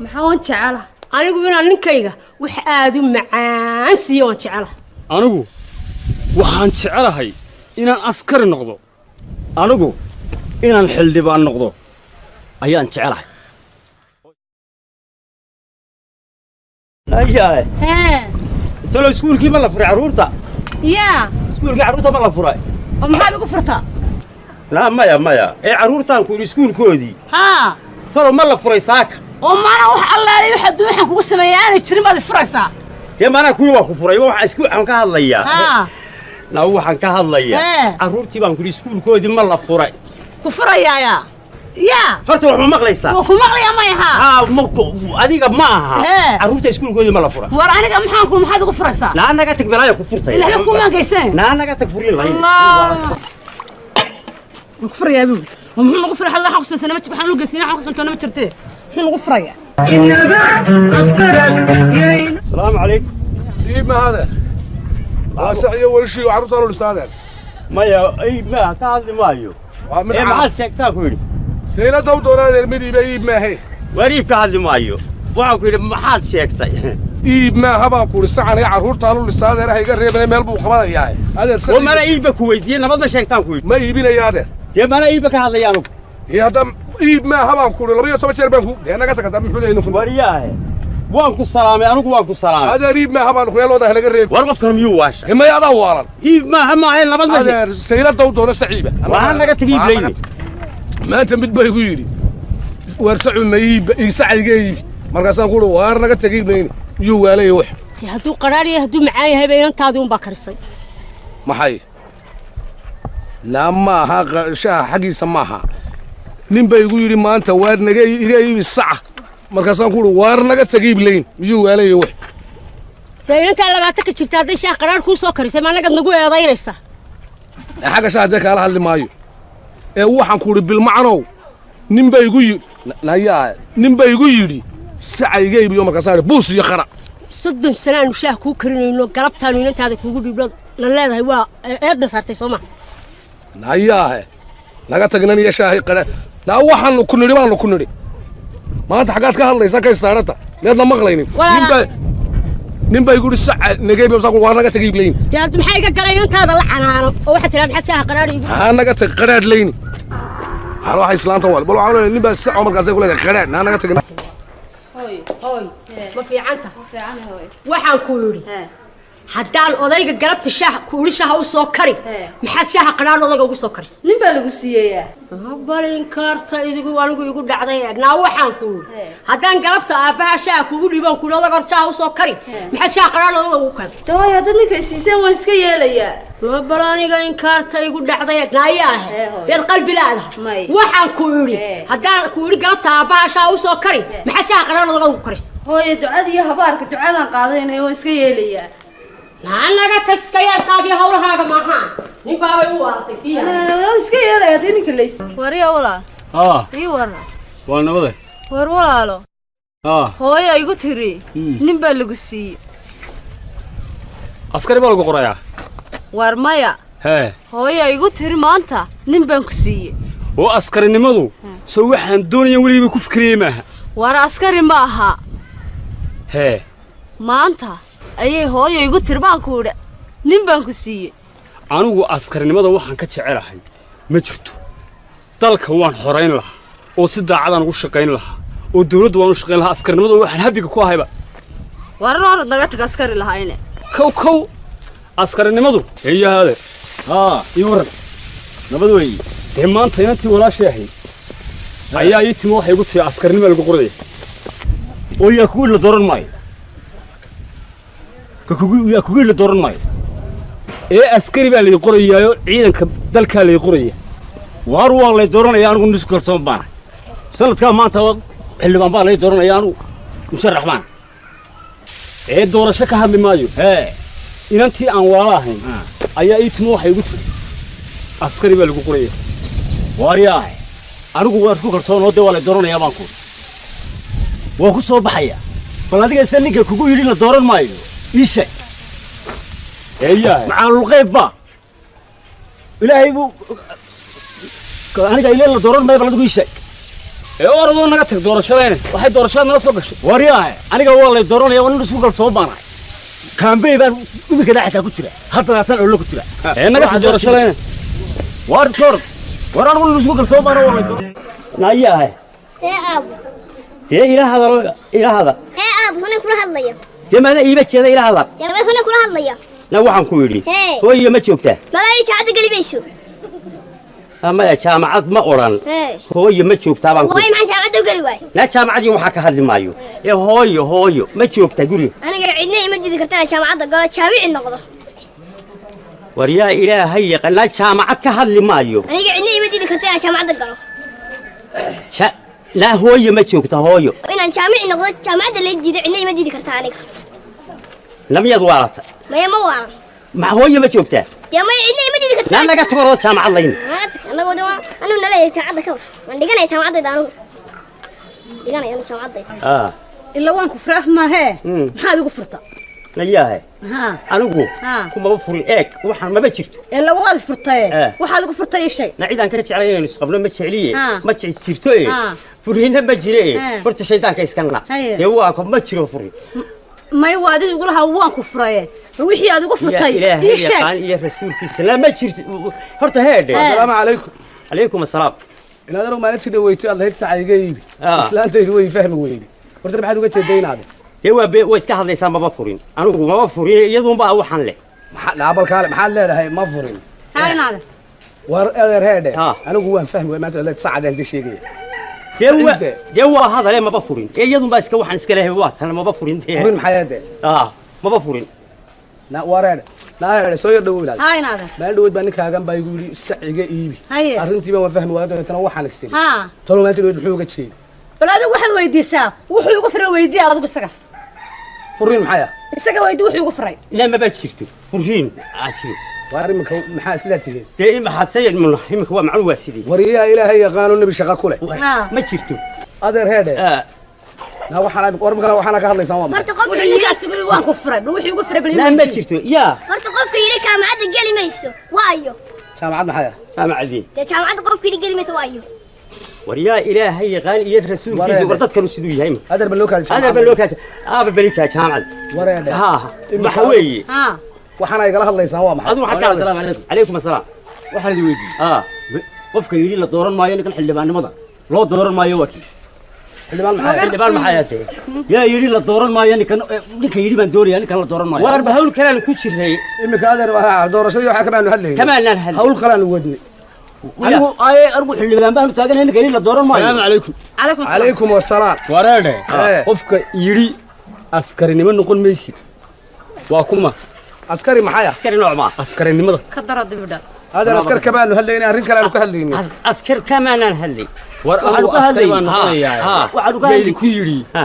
Maxaa waan jecelahay anigu inaan ninkayga wax aad u macaan siiyo, waan jecelahay. Anigu waxaan jecelahay inaan askari noqdo. Anigu inaan xildhibaan noqdo ayaan jecelahay. Ayaay. Hee. Talo iskuulkii ma la furay carruurta? Yaa. Iskuulkii carruurta ma la furay? Oo maxaad ugu furtaa? Laa, maya maya, ee carruurtaan ku yidhi iskuulkoodii. Haa. Talo ma la furay saaka? Oo maana wax allaalay waxa duuxan kugu sameeyay aanay jirin baad i furaysaa? Dee maanaa kuwii waa ku furay, waxaa isku waxaan ka hadlayaa. Haa. Naa waxaan ka hadlayaa. Hee. Carruurtii baan ku yidhi iskuulkoodii ma la furay. Ku furayaayaa? Yaa. Horta wax ma maqlaysaa? Waa ku maqlayaa, maya haa. Haa, ma adiga ma aha. Hee. Carruurta iskuulkoodii ma la furay? War aniga maxaan ku maxaad ugu furaysaa? Naa naga tag, balaaya ku furtay. Ilaahba kuumaan geysane. Naa naga tag, furin lahayn. Allah. Waan ku furayaa buuli. Oo muxuu nagu furay? Waxaan ku samaysanaa ma waxaan u geysanaa, waxaan ku samaysanaa ma jirtee. Muxuu nagu furayaa? Salaamu calaykum. Iib ma hada waa saciyo weyshiyo carruurtaan u dhistaadeen. Maya, ay ma ka hadli maayo. Waa mid ee maxaad sheegtaa ku yidhi? Sayladda u doona adeer, mid iiba iib maahe. Waar iib ka hadli maayo, waxaan ku yidhi maxaad sheegtay? Iib maaha baan ku idhi, sacan iyo carruurtaan u dhistaa adeer, ha iga reebane, meel buu qabanayaa adeer. Oo mana iibba ku weydiiyey, nabad ma sheegtaan ku yidhi? Ma iibinaya adeer. Dee mana iibba ka hadlaya anugu. Iyo hadda iib maaha baan ku idhi, 12 jeer baan ku dee naga tag hadda, muxuu leeyahay ninku? Wariyaahe, waan ku salaamay anigu, waan ku salaamay. Adeer iib maaha baan ku looda laga reeb. War qofkan miyuu waasha? Himaya adaa waalan. Iib maaha maaha, nabad ma sheeg. Adeer sayladda u doona saciiba. Waa naga tag iib leyni. Maanta mid baa igu yidhi waar sacu ma iib sacayga iibi, markaasaan ku uhi waar naga tag iib leyni, miyuu waalaya wax? Dee hadduu qadhaadh yahay, hadduu macaan yahay ba inantaadii unbaa karisay. Maxay naa maaha shaaha xaggiisa maaha. Nin baa igu yidhi maanta waar naga iga iibi saca, markaasaan ku uhi waar naga tag iib leyn, miyuu waalaya wax? Dee inantaa 20-ka jirta hadday shaah qadhaadh kuu soo karisay, ma annagaad nagu eedaynaysaa? Ee xagga shaaha dee kaala hadli maayo, ee waxaan ku idhi bilmacanow, nin baa igu yidhi nayaa, nin baa igu yidhi saca iga iibiyo, markaasaan idhi buus iyo qara. 30 sanaanu shaah kuu karinayno, galabtaanu inantaada kuugu dhiibno la leedahay, waa eedna saartay soo ma? Nayaahe, naga tagnan iyo shaahi qara. Naa waxaanu ku nidhi baanu ku nidhi maanta xaggaad ka hadlaysaa ka istaarata, miyaadna maqlaynin? Nin baa igu yidhi saca naga iibiyo, markaasaan ku waar naga tag iib leyni. Dee hadda maxaa iga galay inantaada la canaano oo waxaad tidhaa maxaad shaaha qadhaadh iigu haa naga tag qadhaadh leyni, waxaan waxa islaanta wal bal waxaan leeyahay nin baa saco, markaasay ku leedahay qadhaadh, naa naga tag. Hooy hooy, ma fiicanta? Waxaan ku yidhi haddaan odayga galabta shaah ku idhi shaaha u soo kari, maxaad shaaha qadhaadh odayga ugu soo karisay? Nin baa lagu siiyeyaa. Balin karta idigu anigu igu dhacday eegnaa. Waxaan ku yidhi haddaan galabta aabbaha shaaha kuugu dhiibaan ku yidhi odayga hor shaaha u soo kari, maxaad shaaha qadhaadh odayga ugu keentay? Daway haddaad ninka isiiseen waan iska yeelayaa. Ma bal aniga inkaarta igu dhacday eegnaa ayaa ahay. Hee, hooy. Miyaad qalbi laadahay? May. Waxaan ku yidhi Hee. haddaan ku yidhi galabta aabbaha shaaha u soo kari, maxaad shaaha qadhaadh odayga ugu karisay? Hooyo, ducada iyo habaarka ducadaan qaadanaya, waan iska yeelayaa. Naa naga tag, iska yeelkaagii hawlahaaga maahaan, nin baabay u waaratay tii yahay. Waan iska yeelaya haddii ninka lays warya walaal. Haa. Ii warra. Waa nabade. War walaalo. Haa. Hooyo igu tiri nin baa lagu siiyey. Askari baa lagu qorayaa? War maya. Hee. Hooyo igu tiri maanta nin baan ku siiyey. Oo askarinimadu soo waxaan doonaya weligayba ku fikirayey maaha. War askari ma aha. Hee. Maanta ayay hooyo igu tiri baan ku idhi nin baan ku siiyey. Anigu askarinimada waxaan ka jecelahay ma jirto, dalka waan xorayn lahaa oo si daacadaan ugu shaqayn lahaa oo dawladdu waan u shaqayn lahaa, askarinimadu waxaan habiga ku ahayba. War orod naga tag, askari lahayne. Kow kow askarinimadu eeyahaade. Haa. Ii warran. Nabad weeye. Dee maanta inantii walaashay ahayd ayaa ii timi, waxay igu tiri askarinima lagu qoraya. Oo yaa kugu la dooran maayo ka kugu yaa kugu la dooran maayo? Ee askari baa lay qorayaayo, ciidanka dalkaa lay qoraya. Waar waa lay dooranaya, anigu nis kalsoon baana, sanadkaa maanta xildhibaan baa lay dooranaya, anigu musharax baan. Ee doorasho ka hadli maayo. Hee. Inantii aan walaalo ahayn ayaa ii timi, waxay igu tiri askari baa lagu qoraya. Waaryaahe, anigu waa isku kalsoon oo dee waa lay dooranayaa baan ku waa ku soo baxaya, bal adiga isa ninka kugu yidhi la dooran maayo ii sheeg. Eeyahay. Macaalulqeyb baa ilaahay buu aniga ile la dooran maayo, bal adigu ii sheeg. Ee orodoo naga tag doorashadayna, waxay doorashada nala soo gashay. Waryahay, aniga waa lay dooranaya, waa nin isku kalsoon baan ahay. Kaambey baan iminka xitaa ku jira, haddana ollo ku jira. Ee naga tag doorashadayna. Waar sor, war anigu nin isku kalsoon baan ahay, waa lay dooran. Nayahay. Hee aabo. Dee ila hadalo, ila hadal. Hee aabo, sunay kula hadlaya. Dee maada iiba jeeda, ila hadal. Dee ma sunay kula hadlaya. Na waxaan ku yidhi, Hee. hooyo ma joogtaa? Magaali jaacada geli mayso. Maya, jaamacad ma odhan. Hee. Hooyo ma joogtaa baan ku. Waay, maxaa jaamacadda u geli waay? Na jaamacadii waxaa ka hadli maayo ee hooyo, hooyo ma joogtaa guriga? Aniga cidna ima didi kartaa inaan jaamacadda galo, jaamici noqdo. War yaa ilaahay yaqaan, naa jaamacad ka hadli maayo. Aniga cidna ima didi kartaa inaan jaamacadda galo. Naa hooyo ma joogta, hooyo? Inaan jaamici noqdo jaamacadda la diido, cidna ima didi kartaa aniga. Lamiyad waalata? Maya, ma waalan. Ma hooyo ma joogtaa? Dee maya, cidna ima didi kartaa. Naa naga tago jaamacad layn. Naga tag, anagoo de anuu naleeyahay jaamacadda ka bax. Waan dhiganaya jaamacaddayda, anugu dhiganaya anu jaamacaddayda. Ah. Ilaa waan ku furay af maahee, maxaad igu furta? Nayaahe. Haa. Anigu Haa. kumaba furin, eeg, waxaan maba jirto. Ilaa waad furtaye. Eh. Waxaad igu furtay ii sheeg. Na cidaan ka jeclay inaynu isqabno ma jecliye. Ah. Ma jirto e. Ah. Furiinna ma jire e. Eh. Horta shaydaanka iska na. Haye. Dee waa ma jiro furin. May, waa adiga igula lahaa waan ku furaye, bal wixii aad igu Ya furtay ilaahay ii sheeg. yaqaan iyo rasuulkiisa, la ma jirto horta heedhe. Eh. Asalaamu calaykum. Calaykum asalaam. Inaad anigu maalintii dhaweyto aad lahayd saca iga iibi. Ah. Islaantaydu way fahmi weyday. Horta maxaad uga jeeday inaade? Dee waa way iska hadlaysaa, maba furin anigu, maba furin, iyaduunbaa waxaan leh. Maxaa dhaabal kaale, maxaad leedahay ma furin? Haa inaade. War adeer heedhe. Ah. Anigu waan fahmi waayay maanta lahayd sacadaan ka sheegaya. Dee waa Saciide. Dee waa hadale, maba furin ee iyadunbaa iska waxaan iska lehay, waa tan maba furin dee. Furin maxay ahayd? Ah, maba furin. Na war heedhe. Na heedhe, soo yar dhawow ilaad. Haa inaade. Maalin dhaweyd baa ninkaagan baa igu yidhi sac iga iibi. Haye. Arrintiiba waan fahmi waayay, dabeetana waxaan is tiri. Haa. Tolo maalintii dhaweyd muxuu uga jeeday? Bal adigu waxaad weydiisaa wuxuu igu furay, weydiiya adigu isaga. Furin maxay ah? Isaga weydii wuxuu igu furay. La maba jirto furiin aa jiro. Waar iminka maxaa sidaa tigeen? Dee maxaad sayid iminka waa macluum, waa sidii. War yaa ilaahay yaqaano nebi shaqa ku leh. Haa. Ma jirto. Adeer heedhe. Ah. Na waxaan war imikana waxaana ka hadlaysaan waa maxay? Horta qofka wuxuu yidhi ninkaas igu yidhi waan ku furay, bal wuxuu igu furay bal ii La ma weydii. jirto yaa. Horta qofka yidhi jaamacadda geli mayso waa ayo? Jaamacad maxay ah? Jaamacadii. Dee jaamacadda qofka yidhi geli mayso waa ayo? War yaa ilaahay yaqaan iyo rasuulkiisa, war dadkanu siduu yahay. Adeer ba loo kaadi. Adeer baa loo kaaja aaba belikaa jaamacad. War heedhe. Haa, waxa weeye. Haa. Waxaana igala hadlaysaan waa maxay? Adigu waxaad ka Assalaamu hadlaysaa. calaykum. Calaykum asalaam. Waxaan idin weydiiyey, ah, qofka yidhi la dooran maayo ninkan xildhibaannimada loo dooran maayo waa kii? Xildhibaan maxay ah? Xildhibaan maxay ahayd? Yaa yidhi la dooran maayo ninkan? Ninka yidhi baan doonayaa, ninkan la dooran maayo. Warba hawl kalean ku jiray. Iminka adeer doorashadii waxaa kamaanu hadlaynin. Kamaanaan hadlay. Hawl kalaanu wadnay. Anigu aye, anigu xildhibaan baanu taaganahay, ninka yidhi la dooran maayo. Salaamu calaykum. Calaykum asalaam. Calaykum wasalaam. Wareedhe. Eh. Qofka yidhi askarinimo noqon maysid waa kuma? Askari maxay ah? Askari nooc maa? Askarinimada. Ka daro dibidha. Adeer, askar kamaanu hadlaynin, arrin kalaanu ka hadlaynin. Askar kamaanaan hadlay. War Waxaanu anigu ka askari baan hadlaynay. noqonayaa. Ha. Waxaanu ka yaa hadlaynay. idinku yidhi? Ha.